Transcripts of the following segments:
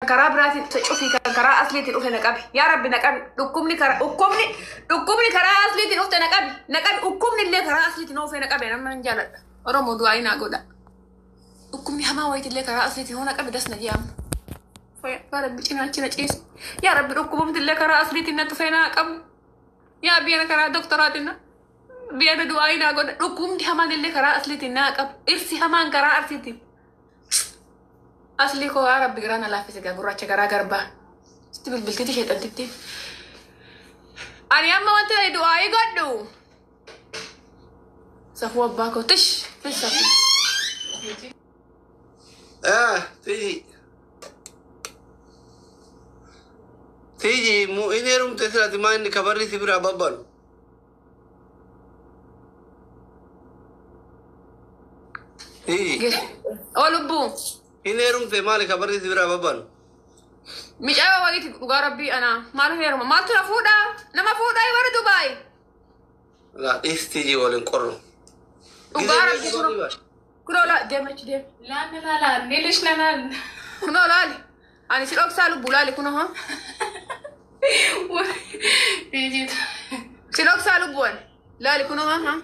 Karaa biraatiin isa cufii kan karaa asliitiin dhufe na qabi. Yaa Rabbi, na qabi. Dhukkubni karaa dhukkubni dhukkubni karaa asliitiin dhufte na qabi. Na qabi. Dhukkubni illee karaa asliitiin dhufe na qabi. Nama nan jaaladha. Oromoo, du'aa naa godha. Dhukkubni hamaa wayiitillee karaa asliitiin hoo na qabi, das na je'amu. Yaa Rabbi, cinaachi na ciisu. Yaa Rabbi, dhukkubumti illee karaa asliitiin na dhufee naa qabu. Yaa biyya karaa doktoraatiin na biyya na du'aa naa godha. Dhukkubni hamaan illee karaa asliitiin naa qabu. Irsi hamaan karaa arsiitiin. Aslii koo, yaa Rabbi, garaa na laaffise gaa, gurraacha garaa garbaa. Sitti bilbiltiiti sheexantitti. Ani amma wanti ani du'aayii godhu. Safuu abbaa koo, tish tish, safuu. Ah, Tiji. Tiji, mu inni heerumte silati maa inni kabarri si biraa babbanu? Tiji, Oo, lubbuu. Inni heerumte maali kabarri si biraa babbanu? Micaa wayiiti, dhugaa Rabbii, anaa maal heeruma, maaltu na fuudhaa, nama fuudhaa warri Dubaay. Laa, dhiis Tiji, waliin qorru. Dhugaa Rabbii, kunoo kunoo laa, deemachi deem. Laan laala nilish lalaan. Kunoo laali. Ani si dhoksaa, lubbuu, laali kunoo haa. Si dhoksaa, lubbuun, laali kunoo haa haa.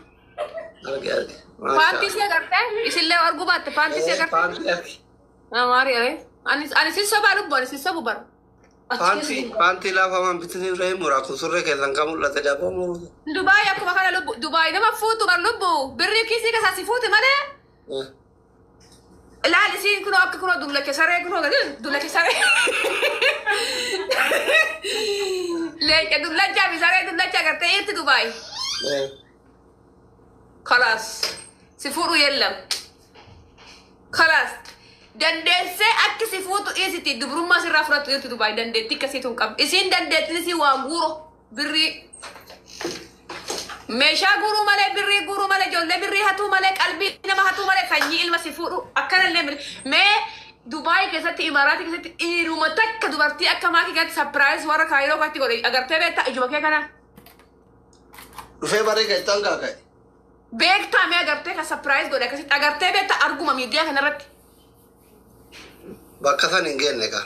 Arge, arge. Paantii si agartee, isillee arguu baatte, paantii si agartee. Paantii arge. Maari aree. Ani si sobaa, lubbu, ani si sobu bara. Paantii paantii laafamaan bitanii irra hin muraa, kun surree keessan kan mul'ate daaboo muruu. Dubaay akkuma kana, lubbu, Dubaay nama fuutu bar, lubbu, birrii kiisii keessaa si fuuti malee. Laali, isiin kunoo akka kunoo dullacha saree, kunoo gadi dullacha saree. Leenca dullachaa fi saree dullacha agartee irti Dubaay. Kalaas si fuudhu yeellam. Kalaas dandeessee akki si fuutu dhiisiti, dubrummaa sirraa fudhattu irti Dubaay, dandeettii akkasiitu hin qabdu. Isiin dandeettiin isii waa guuro, birrii meeshaa guuruu malee, birrii guuruu malee, ijoollee birrii hatuu malee, qalbii nama hatuu malee, sanyii ilma si fuudhu akkanallee miti. Mee Dubaay keessatti, Imaaraatii keessatti dhiiruma takka dubartii akka maakii kanatti surprise warra Kaayiroo kanatti godhe agartee beektaa ijuma kee kana? Dhufee baree kan ittaan kaaka'e. Beektaa, mee agartee kan surprise godhe akkasitti agartee beektaa arguma miidiyaa kanarratti? Bakka san hin geenne kaa.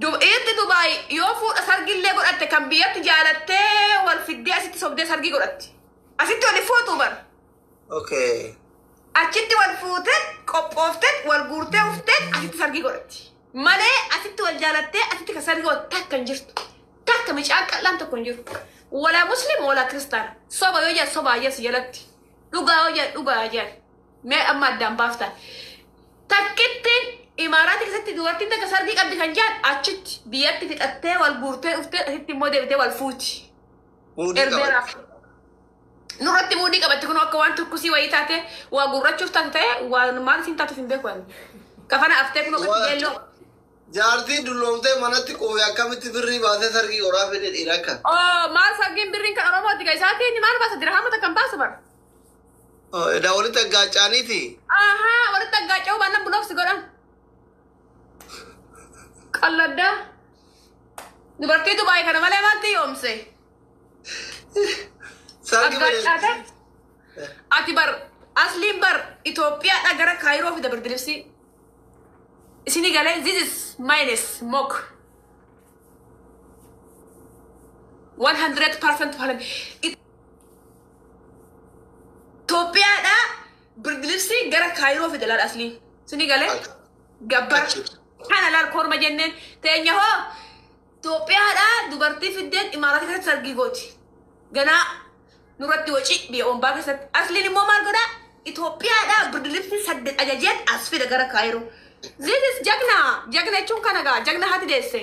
Dhiirti Dubaay yoo fuudha sargillee godhatte, kan biyyatti jaalattee wal fiddee asitti sobdee sargii godhatti. Asitti wal fuutu bar. Achitti wal fuutee, qophooftee, wal guurtee uftee asitti sargii godhatti. Malee asitti wal jaalattee asitti kan sargii godhatti takka hin jirtu. Takka micaan qal'aan tokko hin jiru. Walaa Muslim, walaa Kiristaana. Soba yoo jedhan soba ayyaas jalatti. Dhugaa yoo jedhan dhugaa jedhan. Mee amma addaan baaftan. Takkittiin Imaaraatii keessatti dubartiin takka sargii qabdi kan jedhan achitti biyyatti fixattee wal guurtee dhuftee asitti immoo deebitee wal fuuti. Muudii Erbeeraaf. qabatti. Nurratti muudii qabatti, kun akka waan tukkusii wayii taate, waa gurrachuuf taate ta'e, waan maal isin taatuuf hin beeku ani. Kafana aftee kun akka geelloo. Jaartiin dulloomtee manatti quufe akkamitti birrii baasee sargii qoraa fedhe dhiira akka? Oo, maal sargiin birriin kan Oromooti kan isaatiin maal baasa, dirhama takka hin baasu bara. Edaa walitti aggaacaaniiti. Ahaa, walitti aggaaca'uu baannaan buloofsi godhan. Qalladdaa. Dubartii Dubaay kana malee maaltu yoomse? Sargii Aggacaate. Ati bar asliin bar Itoophiyaadhaa gara Kaayiroo fida birdilibsii. Isinii galee, this is minus mock. 100% falan. Itoophiyaadhaa birdilibsii gara Kaayiroo fida laal asliin. Isinii galee gabbara. Kana laal, korma jenneen teenya hoo Itoophiyaadhaa dubartii fiddeen Imaaraata keessatti sargii gooti. Ganaa nurratti waci biyya ombaa keessatti. Asliin immoo maal godhaa? Itoophiyaadhaa birdilibsii saddeet ajajeen as fida gara Kaayiroo. This is jagna. Jagna jechuun kana gaa. Jagna haati deesse.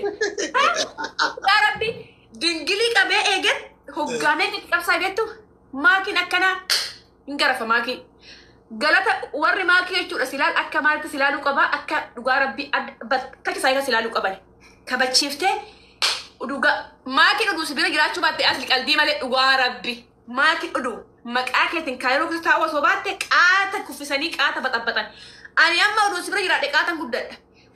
Yaa Rabbi, dingilii qabee eegen hoggaamee itti qabsaa beektu, maakiin akkanaa hin garafa maakii. Galata warri maakii jechuudha, silaal akka maalitti silaaluu qabaa, akka dhugaa Rabbii bakka isaa silaaluu qaban. Kabachiiftee dhugaa maakii dhuguu si bira jiraachuu baatte, asli qalbii malee, dhugaa Rabbi maakii dhuguu maqaa keetiin Kaayiroo keessa taa'uu osoo baatte, qaata kuffisanii qaata baxaxaxan. Ani amma oduu si bira jiraadhe qaatan guddadha.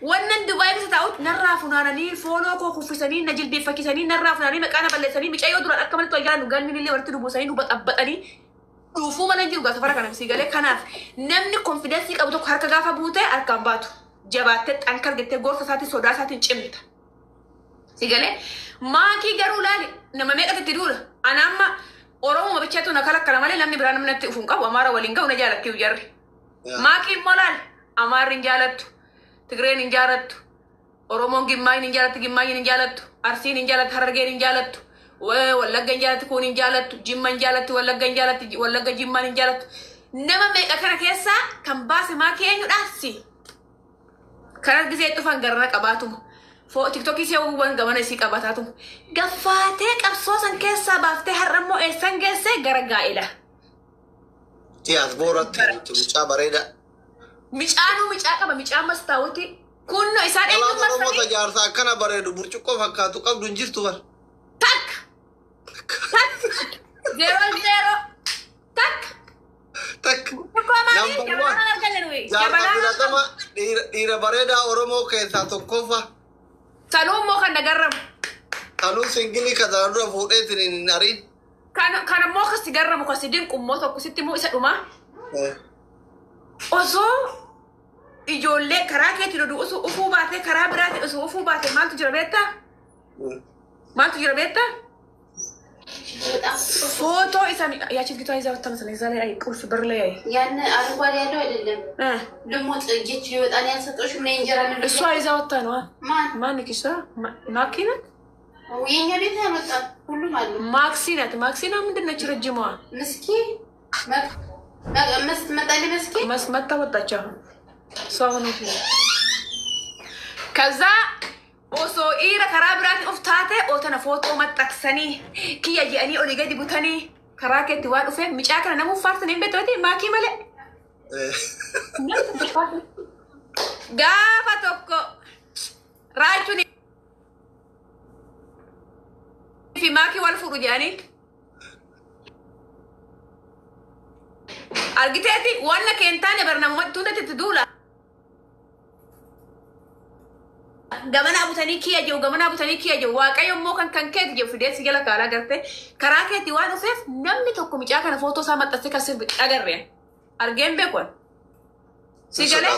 Wannan Dubaay keessa taa'utti narraa funaananii fooloo koo kuffisanii, na jilbeeffachiisanii, narraa funaananii maqaa na balleessanii, micayyoo duraan akka malee toyyaan ganni illee walitti dubuusanii nu baxaxaxanii dhuufuu malee hin jiru gaa safara kana sii galee. Kanaaf namni confidence qabu tokko harka gaafa buute harkaan baatu. Jabaattee xankar jettee gorsa isaatiin sodaa isaatiin cimta. Si galee maakii garuu laali nama meeqatti itti duula. Ana amma Oromoo bichaatu na kalakkala malee namni biraa namni natti dhufu hin qabu. Amaara waliin ga'u na jaalatti jarri. Maakii immoo laali Amaarri hin jaalattu, Tigreen hin jaalattu, Oromoon Gimmaayin hin jaalattu, Gimmaayin hin jaalattu, Arsiin hin jaalattu, Harargeen hin jaalattu, Wallagga hin jaalattu, Kuun hin jaalattu, Jimma hin jaalatti, Wallagga hin jaalatti, Wallagga Jimmaan hin jaalattu. Nama meeqa kana keessaa kan baase maakii eenyudha? Si. Kanas gisee dhufan garana qabaatuma. Tiktokii seewwan gamana isii qabaataatuma. Gaffaatee qabsoo san keessaa baaftee har'a immoo eessan geessee gara gaa'ela. Tiyaas booratti mucaa bareeda. Micaanuu micaa qaba micaa mastaawuti. Kunno isaan Dhalaan eenyummaa Oromoo isaanii tajaarsa akkana bareedu burcuqqoo fakkaatu qabdu hin jirtu bar. Takka. Takka. 0 0. Takka. Takka. Tokko maali? Number one. Jabanaa arganne nuyi. Jaarsa Jabanaa. filatama dhiira bareedaa Oromoo keessaa tokkoffaa. Sanuu immoo kan nagarramu. Kanuu singilii kanaan dura fuudheetiin hin ariin. Kan immoo kasi garramu kasi dinqu immoo tokko sitti immoo isa dhumaa. Osoo ijoollee karaa keetiin oduu osoo ufuu baatee karaa biraatiin osoo ufuu baatee maaltu jira beektaa? Maaltu jira beektaa? በጣም ፎቶ isa ያቺ ልጅቷ ይዛ ወጣ መሰለኝ እዛ ላይ አይ ቁልፍ በር ላይ አይ ያን አረንጓዴ ያለው አይደለም ልሙጥ ጌች ይወጣል ያልሰጠሁሽ ምን እንጀራ ምን እሷ ይዛ ወጣ ነው። ማን ማን እሷ ማኪ ናት። የኛ ቤት ያመጣል ሁሉም አሉ። ማክሲ ናት። ማክሲ ነው ምንድን ነች? ረጅሟ ምስኪ መጣል መስኪ መታ ወጣች። አሁን እሷ አሁን ከዛ osoo dhiira karaa biraatiin of taate ootana footoo maxxansanii kiyya je'anii olii gadi butanii karaa keetti waan dhufeef micaa kana namuuf faarsan hin beektu maakii malee. Gaafa tokko raachuun fi maakii wal fuudhu jedhanii argiteeti wanna keen taane bar namumatti hundatti itti duula. Gamanaa butanii kiyya jiru gamanaa butanii kiyya jiru waaqayyo immoo kan keeti jiru fidee si jala kaalaa garte karaa keetti waan dhufeef namni tokko micaa kana footoo isaa maxxansee kan sirbi agarre argeen beekon. Si galee?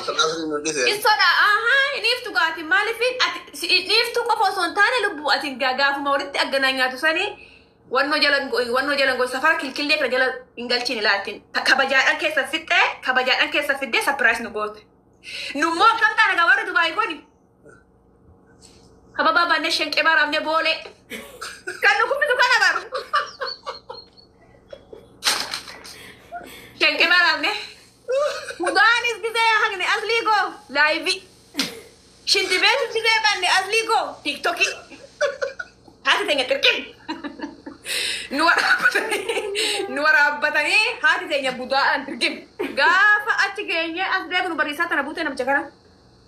Isoodha ahaa iniiftu gaati maaliif ati iniiftu qofa osoo hin taane lubbuu ati gaafuma walitti agganaa nyaatu sanii wannoo jala safara kilkillee kana jala hin galchine laatiin kabajaadhaan keessa fixxee kabajaadhaan keessa fiddee surprise nu goote. Nummoo akkam taana gaa warri Dubaay kuni. Hababaa baannee shenqee baaraafne boolee. Kan nu kuffisu kana baru. Shenqee baaraafne. Mudaanis gisee haqne aslii goo live. Shinti beetu gisee banne aslii goo tiktokii. Haati teenya xirqin. Nu waraabbatanii haati teenya budaadhaan tirqin. Gaafa achi geenyee as beeknu bariisaa tana buutee namicha kana.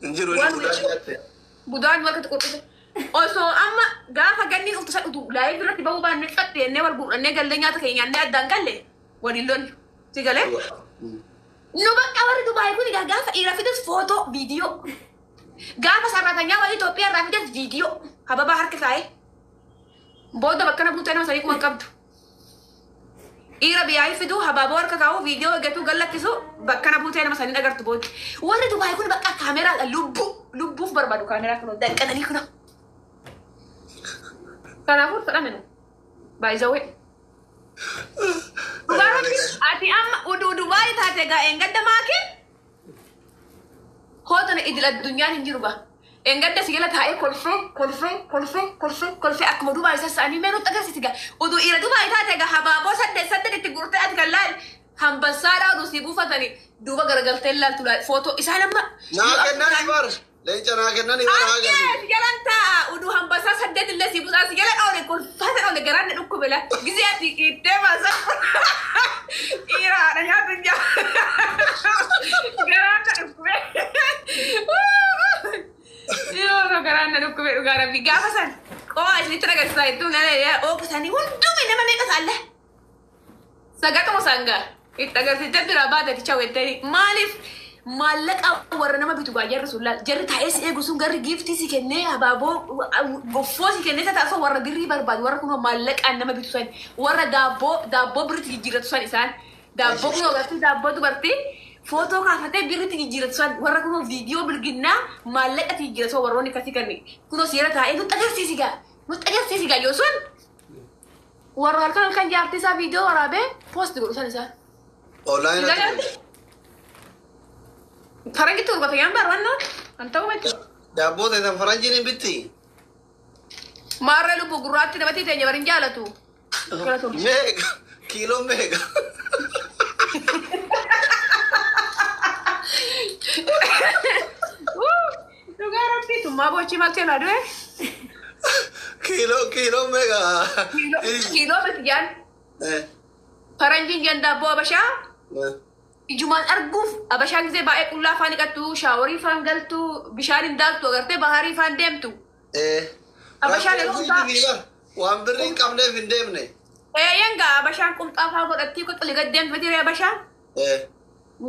Hin jiru inni budaa nyaatte. Budaan nu harkatti qopheesse. Osoo amma gaafa ganni dhuftu san utuu live irratti bahuu baannee fadhe jennee wal guurannee gallee nyaata keenya nyaannee addaan galle waliin lollu. Si galee? Nu bakka warri Dubaay kun egaa gaafa dhiira fides footoo viidiyoo. Gaafa sararatanyaa warri Itoophiyaa irraa fides viidiyoo. Hababaa harka kaa'ee. Booda bakka na buutee nama sadii kuma hin qabdu. Dhiira biyyaa fiduu habaaboo harka kaa'uu viidiyoo eeggatuu gallakkisu bakka na buutee nama sanii agartu booda. Warri Dubaay kun bakka kaameraadha lubbuu lubbuuf barbaadu kaameraa kun danqananii kuna. Kanaafuu fedhame nu. Baay'izawee. Ati amma uduu Dubaay taate gaa eengadda maakin hootana idil addunyaan hin jiru ba. Eengadda si jala taa'ee kolfee kolfee kolfee kolfee kolfee akkuma Dubaay sassa'anii mee nutti agarsiisi gaa. Uduu dhiira Dubaay taate gaa habaaboo saddeet saddeet itti guurtee ati kan laal hambassaadhaa uduu si buufatanii duuba garagaltee laaltu laal footoo isaan amma. Naa kennani bar. Leenca naa kennani bar haa Argee gallu. si jalan taa'a uduu hambassaa saddeet illee si buusaa si jala dhoole kolfaata dhoole garaan na dhukkube la gisee ati ittee baasaa dhiiraadha nyaatu hin jaa garaan na dhukkube yoo garaan na dhukkube dhugaa rabbi gaafa san qoo isinitti agarsiisaa hedduu nana ooqisanii hundumi nama meeqa saalla sagatuma sangaa itti agarsiistee bira baate ticha wettanii maaliif maallaqa warra nama bitu gaa jarri sun laal jarri taa'ee si eegu sun garri giiftii si kennee habaaboo goffoo si kennee taasisa warra birrii barbaadu warra kunoo maallaqaan nama bitu san warra daabboo daabboo birritti jijjiirratu san isaan daabboo kunoo gartuu daabboo dubartii Footoo kaafatee birritti jijjiiratu san warra kunoo viidiyoo bilginnaa maallaqatti jijjiiratu warroonni akkasii kan kunoo seera taa'ee nutti agarsiisi gaa nutti agarsiisi gaa yoo sun warra halkan halkan jaartii isaa viidiyoo waraabee poosti godhu san isaan. Online. Farangitti gurgurata yaan barbaannoo kan ta'u miti. Daabboo ta'e faranjiin hin bitti. Maarree lubbuu gurraatti namatti teenya bari hin jaalatu. Meeqa? Kiiloo meeqa? Dhugaa rabbii tummaa bochii maaltu na du'e. Kiiloo meeqa? Kiiloo miti jaan. Faranjiin jaan daabboo abashaa. Ijumaan arguuf abashaan gisee baay'ee qullaa afaan dhiqattu, shaaworii faan galtu, bishaan hin daaktu, agartee baharii faan deemtu. Abashaan yeroo hundaa. Waan birrii hin qabneef hin deemne. Eeyyan gaa abashaan qumxaa faa godhattii qoxxoli gad deemtu miti abashaan.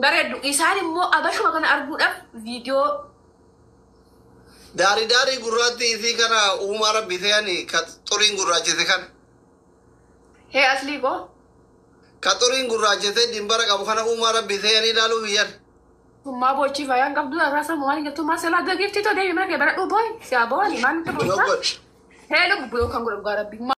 Bareeddu isaan immoo abashuma kana arguudhaaf viidiyoo. Daarii daarii gurraatti isii kana uumaa rabbi se'anii ka xuriin gurraachise kana. Hee aslii koo. Ka xuriin gurraachise dimbara qabu kana uumaa rabbi se'anii ilaaluu biyyan. Tummaa bochii faayaan qabdu irraa sammuu waan hin galtu maa selaa giftii too deemi mana kee bara dhuu booyi siyaa booni maal nutti Block boonsaa. godhi. Hee lubbu buloo kan godhu dhugaa rabbi.